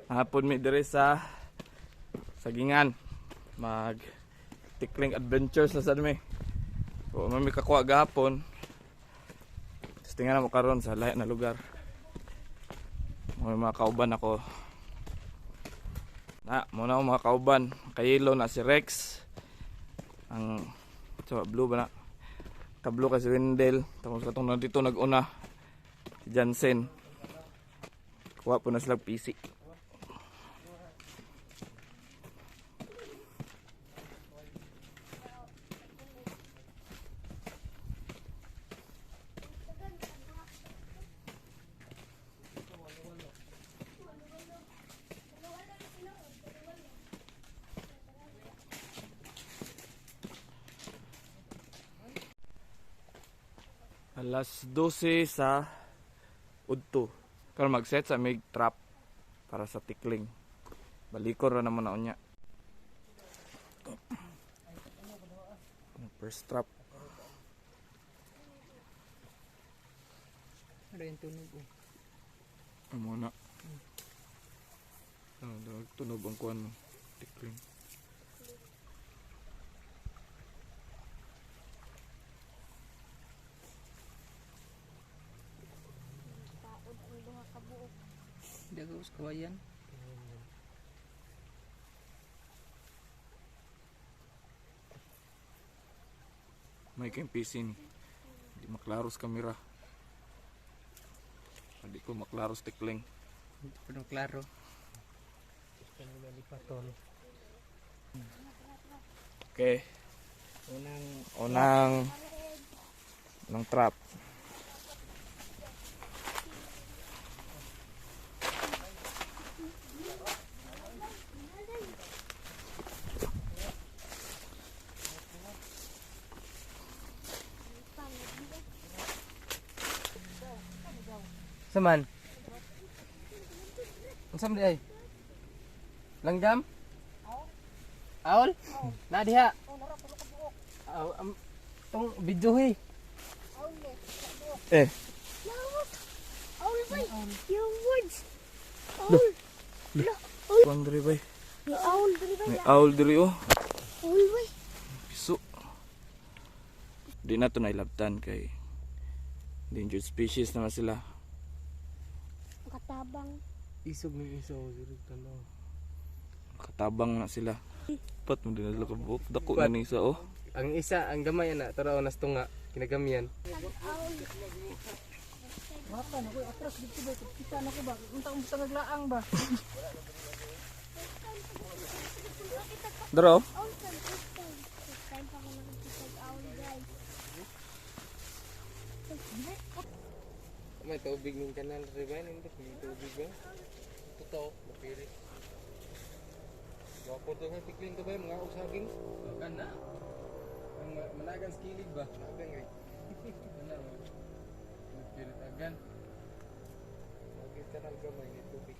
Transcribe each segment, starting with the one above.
Hapon mi diri sa Sagingan. Mag tikling adventures na sad mi. O man mi kakuha gahapon. Tapos tingnan mo karon sa lahi na lugar. May mga kauban ako. Na, muna ako mga kauban. Kayelo na si Rex. Ang so, blue ba na? Kablo ka si Wendell. Tapos katong nandito nag-una. Si Jansen. Kuha po na sila PC. Alas 12 sa udto. Karon mag-set sa mig trap para sa tikling. Balikor ra naman na unya. First trap. Ano yung tunog oh. Amo na. Ano, tunog ang kuan mo. Tikling. Paod ang duha ka buok. Dagaw sa kawayan. May kayong PC ni. Hindi maklaro sa kamera. Hindi ko maklaro sa tikling. Hindi pa nung klaro. Okay. Unang Unang ng trap. Saman. Unsa man di ay? Langgam? Aol? Na diha. Aw, tong video hey. Eh, Lawak! Owl bay! Yung words! Owl! kuan diri bay. May owl diri bay! May owl diri oh. Owl bay! Piso. Di na to nailabtan kay endangered species naman sila. Katabang. Isog ning iso zero tanaw. Katabang na sila. Pat mo din na kabuok. Dako na ni isa oh. Ang isa ang gamay ana taraw nas tunga kinagamian. Owl. Daro. Owl time. First time. First time pa ako nakakita og owl guys. May tubig ning kanal ri ba nindot may tubig ba? Totoo, mapili. Gwapo to nga tikling to ba yung mga usaging? Kana. Ang managan sa kilig ba? Managan eh. Kana. Pilit agan. Lagi kanal gamay ni tubig.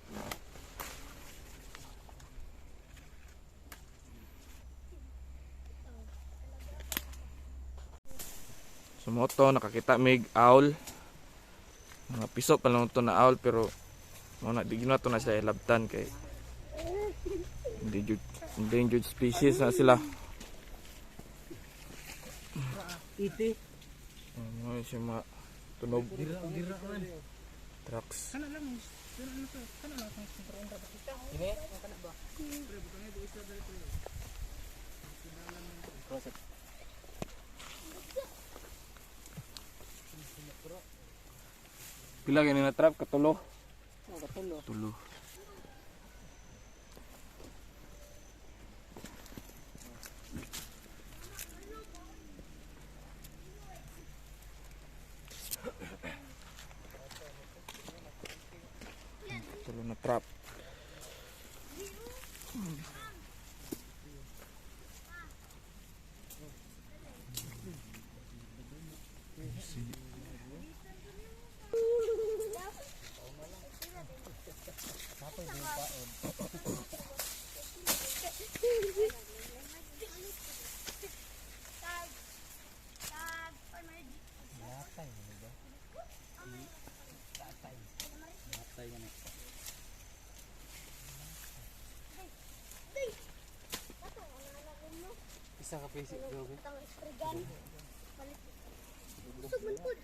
Sumoto nakakita mig owl. Mga piso pa lang to na owl pero mo na di na to na sila ilabtan kay endangered species na sila. Iti. Ano siya mga tunog Dira dira man. trucks. Ini. Pila gani na trap katulo? Katulo. Tulo. Tulo na trap. Tag. Tag. Or may Patay na. Isa ka pisik bro. Tang ispregan. Palit. Usog man pud.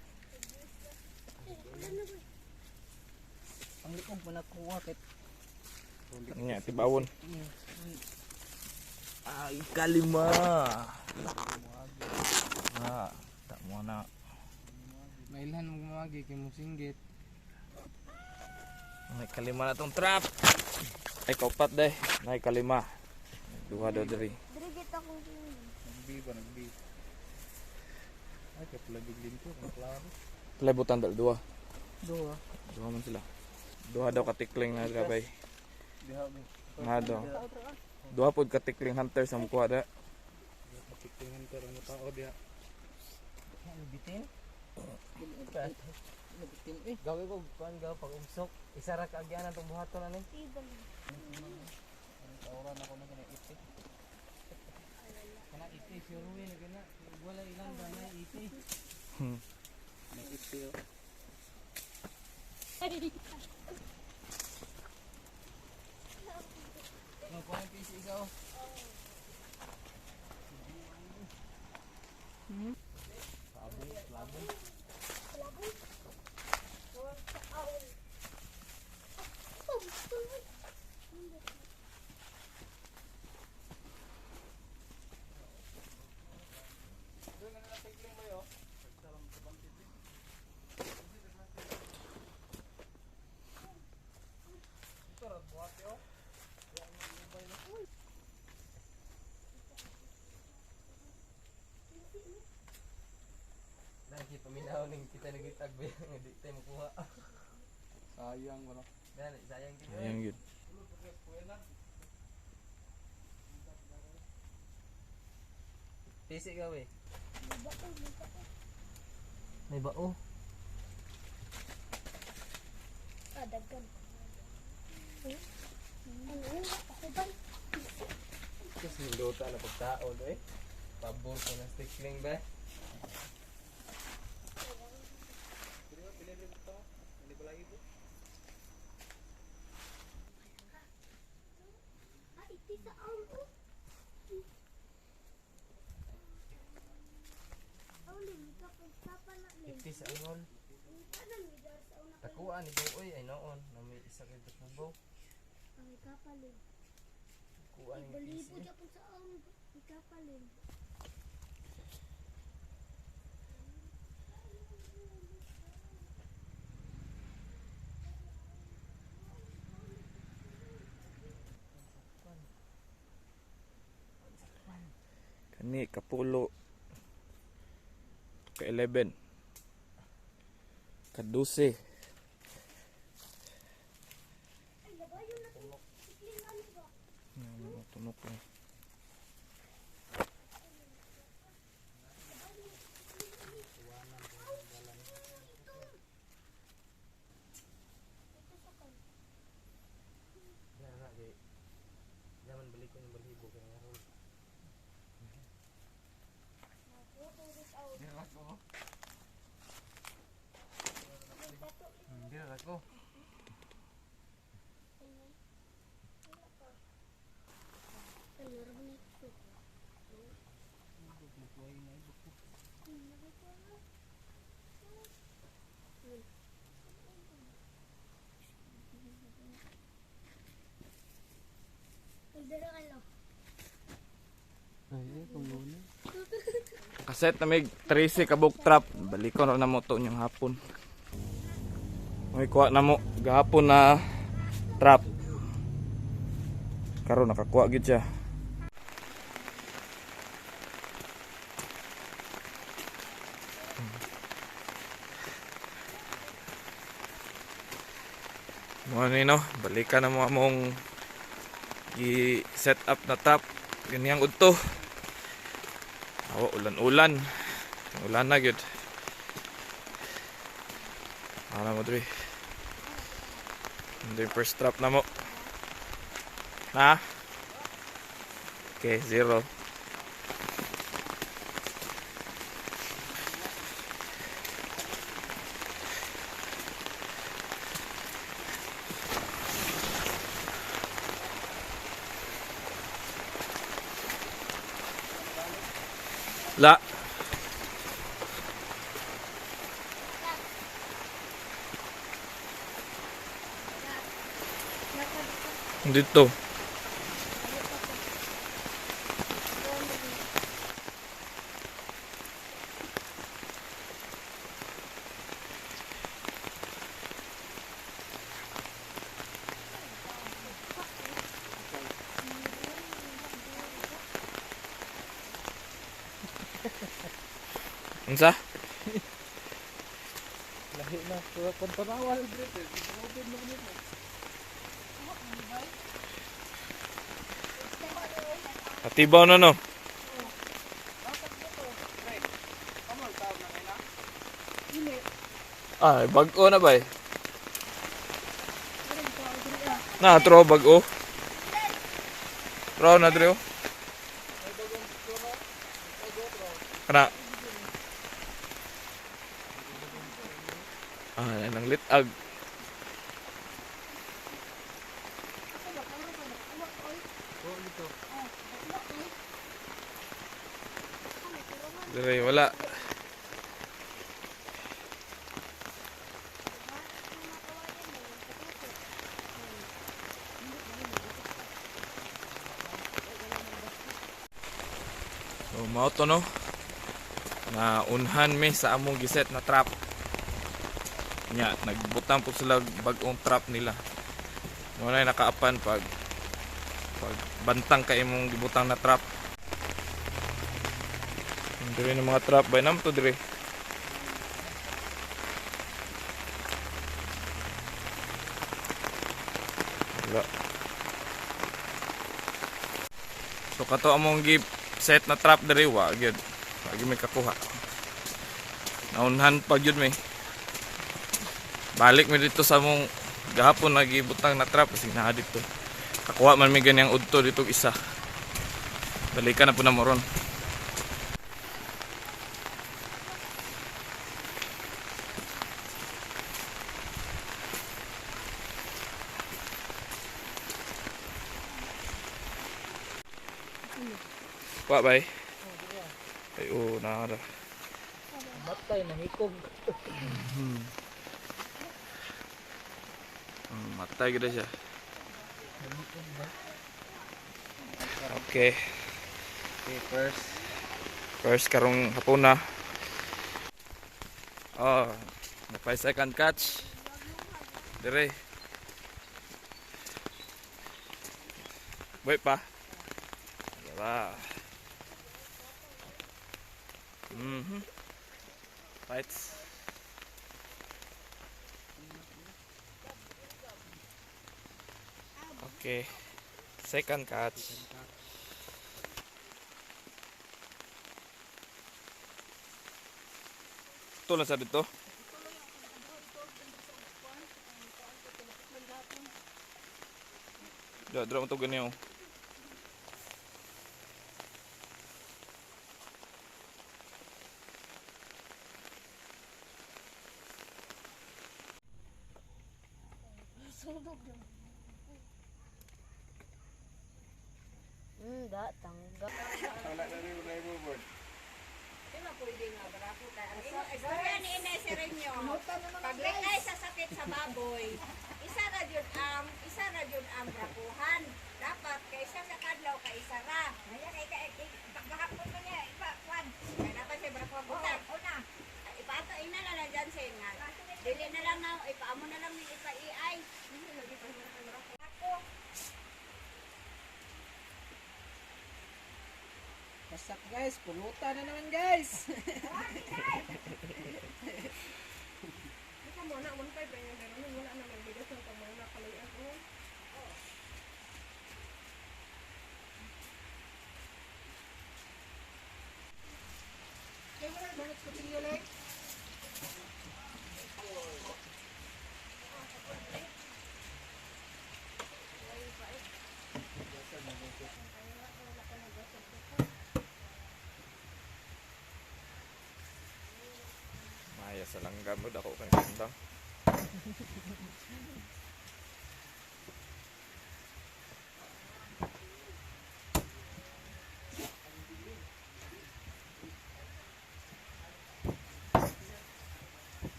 Eh, wala na ba? Ang liog mo nakuha kay Nya tibawon. Ay, kalima. Ah, tak mo na. Mailhan mo gumagi kay mo singgit. May kalima na tong trap. Ay, kaupat day. Nay kalima. Duha daw diri. Diri gid akong Nagbi ba nagbi. Ay kay pulabig din ko, ang klaro. Play butan dal duha. Duha. Duha man sila. Duha daw katikling na gabay. Diha ba. Nga daw. Duha pod katikling hunter sa mukuha da. Matiklingan pero ang tao diha. Ano bitin? Ano bitin eh? Gawin ko kuan gaw pag usok. Isa ra ka agyanan tong buhaton ani. tiba. Tawran ako na kanang itik. Kana iti si Ruin na gana. Wala ilang ba na iti. May iti. Oh. No kuan pisi isa oh. Oh, gusto mo. Lagi paminaw ning kita nagitag ba nga di tayo makuha. Sayang wala. Dali sayang gid. Ayan gyud. Pisi ka we. May bao. Ah, daggan. Ano? Ako ba? Kasi nindota na pagtao do eh. Pabor ko na stickling ba? Ah, iti sa aul. Oh. Aul, ika pa na ni. Iti sa angol. Ika na ni dar sa una. Takuan ni Buoy ay noon na may isa kay Tububaw. Ang ika pa lin. Kuan ni Balibo pisi. japon sa aul. Ika pa lin. Kani kapulo. Ka 11. Ka 12. Ay, labayo na to. Tikling ano ba? Yan, tunok na. Diyan na kay Zaman balik ko ng balibo kay nga ron. Dira ko. Dira ko. Ay, meron na ito. Ay, dara ka lang. Ay, kung muna. Kaset na may 13 ka book trap. Balikon ra na mo to inyong hapon. May kuha na mo gahapon na trap. Karon nakakuha gyud siya. Mo ni no, balikan na mo among i-set up na trap. Ganyang udto. Awa, ulan-ulan. Ulan na gyud. Ano mo diri? Hindi yung first trap na mo. Na? Okay, zero. La. Dito. Unsa? Lahi na. Pantanawal. Atibaw na no. Ay, bag-o na ba eh? Na, tro, bag-o. Tro na, tro. Kana. Ah, nang litag. Dire, wala. So, mao to no. Na unhan mi sa among giset na trap. Nya, nagbutang po sila bag-ong trap nila. Mo na nakaapan pag pag bantang ka imong gibutang na trap. Dire ng mga trap bay nam to dire. Wala. So kato among gi set na trap dire wa gyud. Wa gyud may kakuha. Naunhan pa gyud may. Balik mi dito sa among gahapon nagibutang na trap kasi naa dito. Kakuha man mi ganyang udto dito isa. Balikan na po na mo ron. Kuha bay. Ay, oo, nara. Matay na hikog. Matay gid siya. Okay, Okay, first. first karong hapon na. Oh, napay second catch. Dire. Wait pa. Wala. Fights. Okay. Second catch. Ito lang sa dito. Dra, dra mo to ganyan. Oh. Sunog yun. Da, tangga. Wala na rin na board. Istorya ni Inay Serenyo. Pag ay sa sakit sa baboy, isa ra jud ang brakuhan. Dapat kaysa sa kadlaw kay isa ra. Kay kay paghapon man niya ipa kwan. Kay dapat siya brakuhan butan. Una. Ipato ina na lang dyan siya nga. Dili na lang na ipaamo na lang ni ipa AI. Ako. What's up guys? Pulutan na naman guys! Maya sa langgam mo dako kay kandang.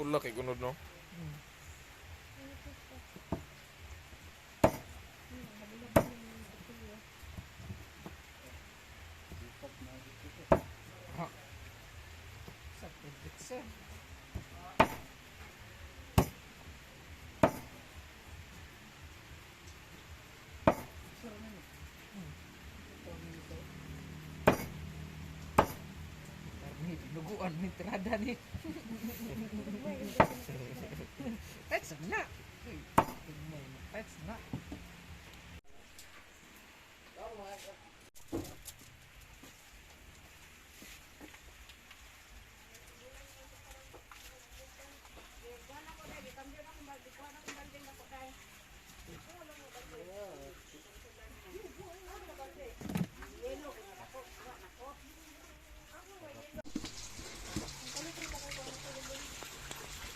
Pula kay gunod no. Sa Fredrickson. Karni, dinuguan ni tirada ni. That's na. That's na.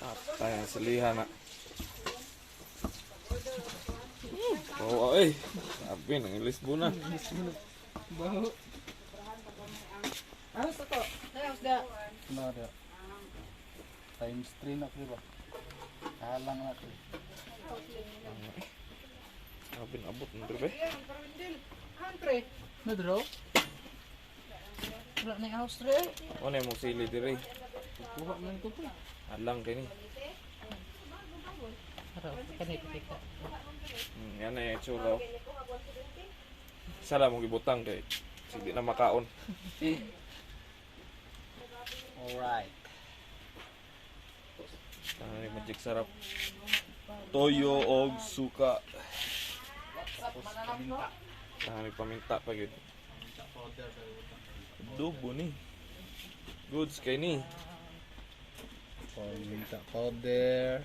Patay ang salihan na. Oo, ay. Sabi, nang Lisbo na. Baho. Ano sa to? Ayos da. Na da. Times 3 na pre ba? Halang na pre. Sabi, naabot ng pre. Andre. Nadro? Wala na yung house re. Ano yung sili dire? Kuha man ko pre. Alang kini. Araw, kanay kita. Yan na yung itsura. Oh. Sala mong gibutang kay sige na makaon. Alright. Ano yung magic sarap? Toyo og suka. Tapos paminta. Ano yung paminta pa yun. Paminta powder. Adobo ni. Goods kay ni. Paminta powder.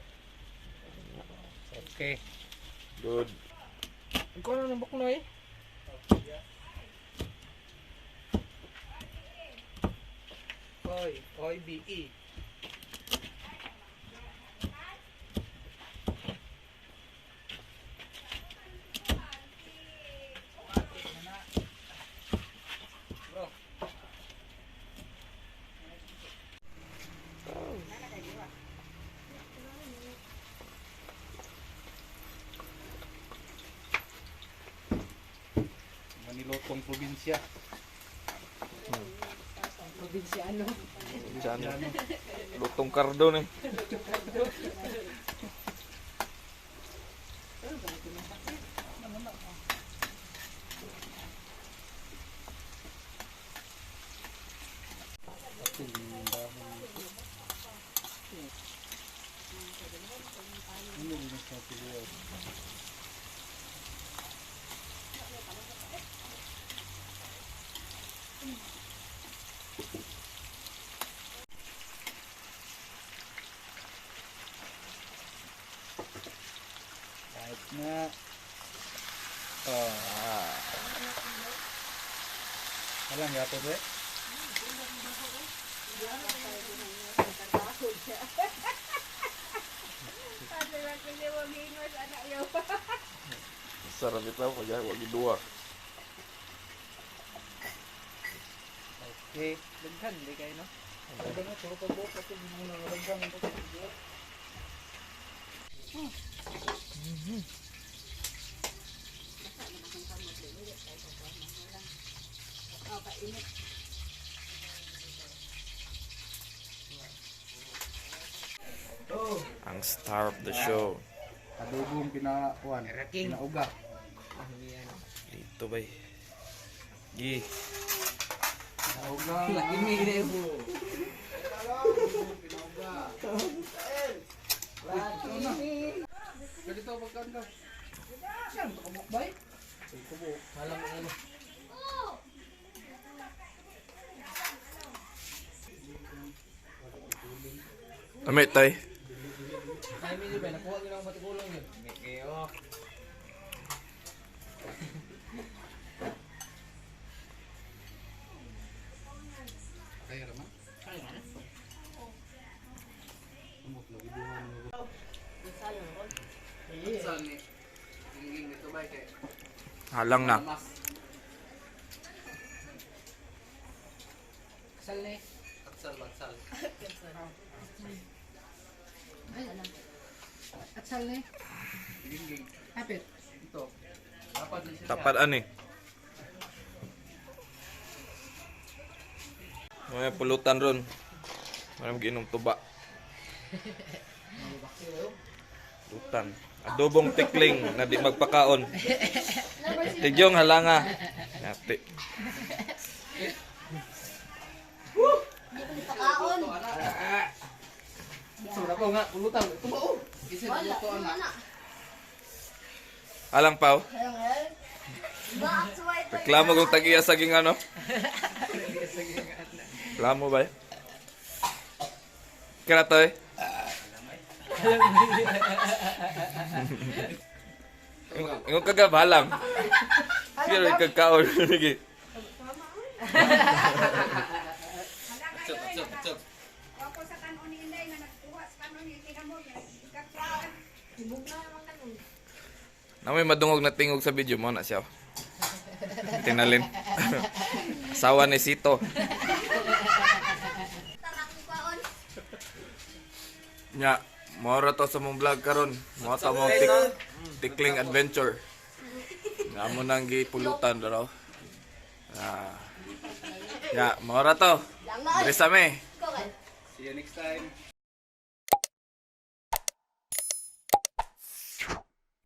Okay. Good. Ikaw na ng buknoy. Oy, oy, B, E. Manilotong probinsya. Probinsyano. Diyan. Lutong kardo ni. Ano yung sa pilihan? Kahit na. Ah. Alam ya po ba? Sarap ito pag wag dua. Okay. Daghan, di kayo no? Ano puro pa buo kasi muna nalagyan ito. Ang star of the show. Adobong pinakuan, pinauga. Dito bay. Gi. Pinauga. Lagi may ina Ganito pagkaan ka. Saan ka mukbay? Kubo. Malam mo ano. Ame tay. Ay, may ba nakuha nila ang patikulong yun. May kayo. Kaya raman. Kaya na. Amot lagi duha ni. Saan ni? Gingging nito ba kay? Halang na. Mas. Kasal ni. Katsal, katsal. Sal ni. Hapit. Ito. Dapat din siya. Tapat ani. May pulutan ron. Maraming giinom tuba. Pulutan. Adobong tikling na di magpakaon. Tigyong halanga. Yati. Pakaon. So, ko nga, pulutan. Tuba oh. Isa Wala. luto Ano na. na? Alang pao. Baak suway pa. Reklamo kung tagiya saging ano. Reklamo ba eh? Kira to eh. Ingon kagabalang. Pero kagkaon. Sige. Tsok, tsok, tsok. Ako sa kanon ni Inday nga nagkuha sa kanon ni Kinamor nga nagkakuha. Na may madungog na tingog sa video mo na siya. Tinalin. Asawa ni Sito. Tarang paon. Nya, mora to sa mong vlog karon. Mo ta mo tikling adventure. Nga mo nang gipulutan daro. Ah. Ya, mora to. Langay. Diri sa me. Ko kan. See you next time.